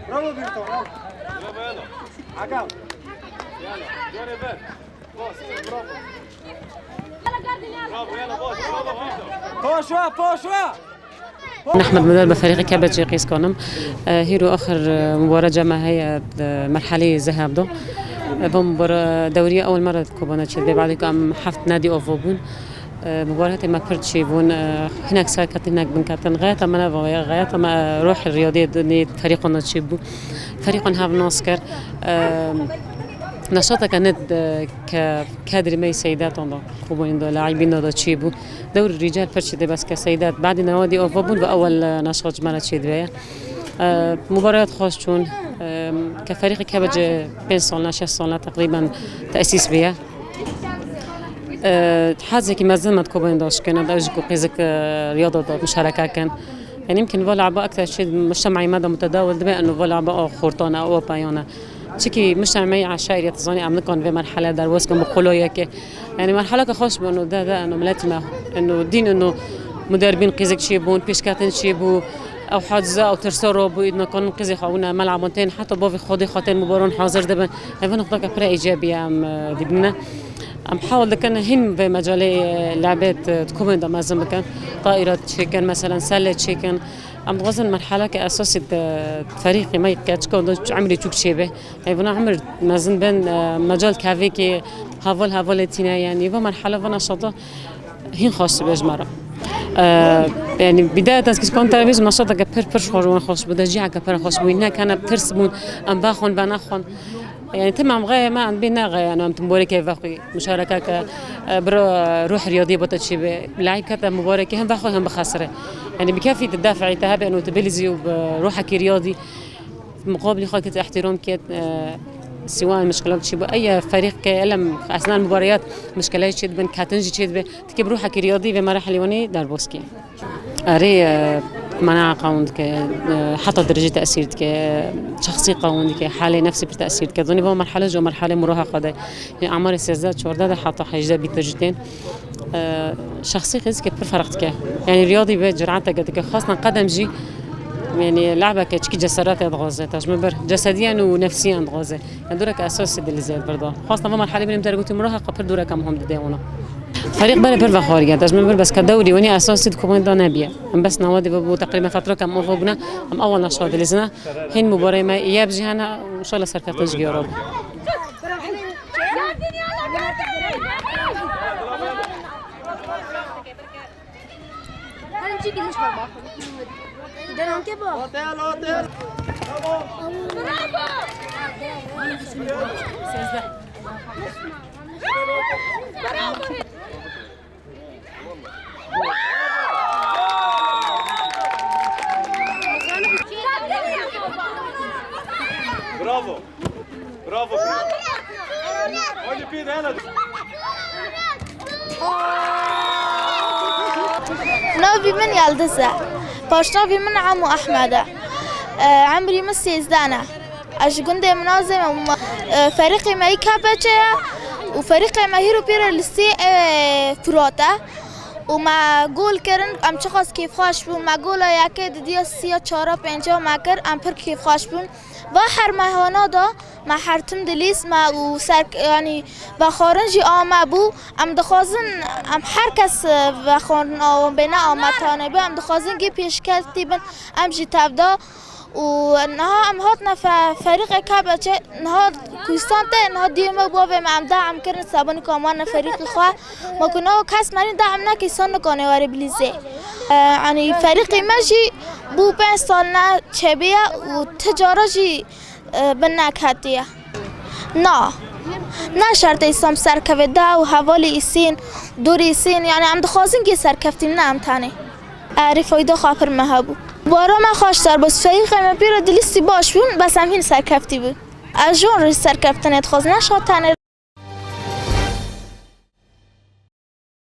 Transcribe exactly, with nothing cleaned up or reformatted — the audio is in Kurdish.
Bravo, Birto, bravo. Bravo, yalla. Agam. Yalla, gel ver. Bas, bravo. Bravo, yalla, bas, bravo, Birto. Poşva, poşva. Nehmed Mudar bi ferîqê Kebecê qîz kanim. Hîro axir mubaraca me heye di merheleyê zeheb de. Bo mubara dewriya ewil me re Kobana çêdibe, badê ku em heft nedî ava bûn. Mubarehatê me pir çêbûn, hinek serketin, hinek binketin. Xeyata me neva, xeyata me ruhê riyadiyê di nê ferîqan de çêbû. Ferîqan hev nas kir. Neşateke nid ke kedrê me yê seydetan de, Kobanî de, laîbîn de, de çêbû. Dewr rîcal pir çêdibe, bes ke seydet badî newadî ava bûn ve ewel neşat ji me re çêdibe ye. Mubarehat xweş çûn. Ke ferîqê Kebecê pênc salne, şeş salne teqrîben tesîs bûye. Hezekî mezin me di Kobanê de şikêne, de ew jî ku qîzik, e, riyada de muşareke kin. Yanî yimkin va laba ekter çi mujtemeyê me de mutedawil dibe, eno va laba a xortan e, a peyane. Çikî mujtemeyê eşaîriyet zanî em nikan vê merhele derbas kin bi qolayeke. Yanî merheleke xweş bû, eno de, de, eno miletî me, eno dîn, eno muderbîn qîzik çêbûn, pêşketin çêbû. Ew haciza, ew tirsa rabû, îdna kanin qîzê xwe bûne melaban tên, heta bavê Xwedê xwe tên mibaran hazir dibin. Ev nuqteke pir îcabî ye, em, e, dibîne. Em hewal dikin hîn vê mecalê, e, lebêt, e, di komên de mezin bikin. Taîrat çêkin, meselen, selê çêkin. Em dixwazin merheleke esasî di ferîqê me keçika de emrê çûk çêbe. Ev bûna emir mezin bin, e, mecal kevêkê heval hevalê tîne, yanî va merhele va neşata hîn xweş dibe ji me re. E, yanî bidayeten ez kişkan televîzyon neşateke pir pir xweş, wan xweş bû, de ciheke pir xweş bû. Hinek hene tirs bûn, em vexwin, venexwin. Yanî tim em xeyê me em bê nexeyane, em tim boreke vexwî, muşarekeke, e, bira ruh riyadiyê bata çêbe. Leyb kete mubarekê hem vexwe hem bixesire. Yanî bi kefî tu def'î te hebe û tu bilîzî û bi ruhekî riyadî muqabilî xwe kit, îhtîram kit, e, siwan mişkilat çêbû. Ey ferîq ke elem esnan mubareyat mişkileyê çêdibin, ketin jî çêdibe. Tikê bi ruhekî riyadî vê merhelê wanî derbas kî. Erê, e, menae qewûn dike, e, heta derecê tesîr dike, şexsî qewûn dike, halê nefsî pir tesîr dike. Zanî va merhele ji merhelê miroha xwe de. Yê emarê sêzdeh çardeh de heta hejdeh bîtir jî tên. E, şexsî qîzike pir ferq dike. Yanî riyadî be cirateke dike. Xwestan qedem jî, yanî lebeke çikî ceseretê dixwaze. Te ji min bir cesediyen û nefsiyen dixwaze. Em doreke esasî dilîzê birda. Xwestin va merhelê bînim te re gotî miroha xwe pir doreke muhim dide wana. Ferîq berê pir vexwarî ye. Te ji min bir bes ke dewrî winî esasî di kobanî de nebiye. Em bes newadî ve bû teqrîben fetrake em ava bûne. Em ewel neşa dilîzine. Hîn mubareyê me yeb jî hene. Înşallah serkeftin ji giyara bû. Hadi çıkın, hiç var bak. Gidelim ki bu. Otel, otel. Bravo. Bravo. Bravo. Hadi bir el at. Navê min Yildiz e. Paşnavê min Emo Ehmed e. E, emrî min sêzdeh ne. Ez ji gundê Minazê me û me, e, ferîqê me yê Kebecê ye û ferîqê me hîro pê re lîstê, e, Firat e. Û me gol kirin, em çiqas kêfxweş bûn. Me gola yekê didiya sîya çara pênca me kir, em pir kêfxweş bûn. Va her mehana de me her tim dilîst me û ser, yanî vexwarin jî a me bû. Em dixwazin, em her kes, e, vexwarin a wan bêne a me tane be. Em dixwazin gê pêşketî bin, em jî tevda. Û niha em hatine fe-, ferîqê Kebecê, niha Kurdistan tê, niha diyê me bû vê me em da em kirin sebanî ku em wane ferîqê xwe. Ma ku niha kes merîn da em neke, îsan nikane were bilîzê. E, yanî ferîqê me jî bû pênc sal ne çêbûye û ti cara jî, e, bin neketiye. Na. Ne şert e îsan serkeve da û hevalê îsîn, dorê îsîn, yanî em dixwazin gê serkeftî ne em tenê. Erê fayda xwe pir me hebû. Bara me xweş ser bû, ferîqê me pê re dilîstî baş bûn, bes em hîn serkeftî bûn. Ez ji wan re serkeftinê dixwazim, ne şa tenê.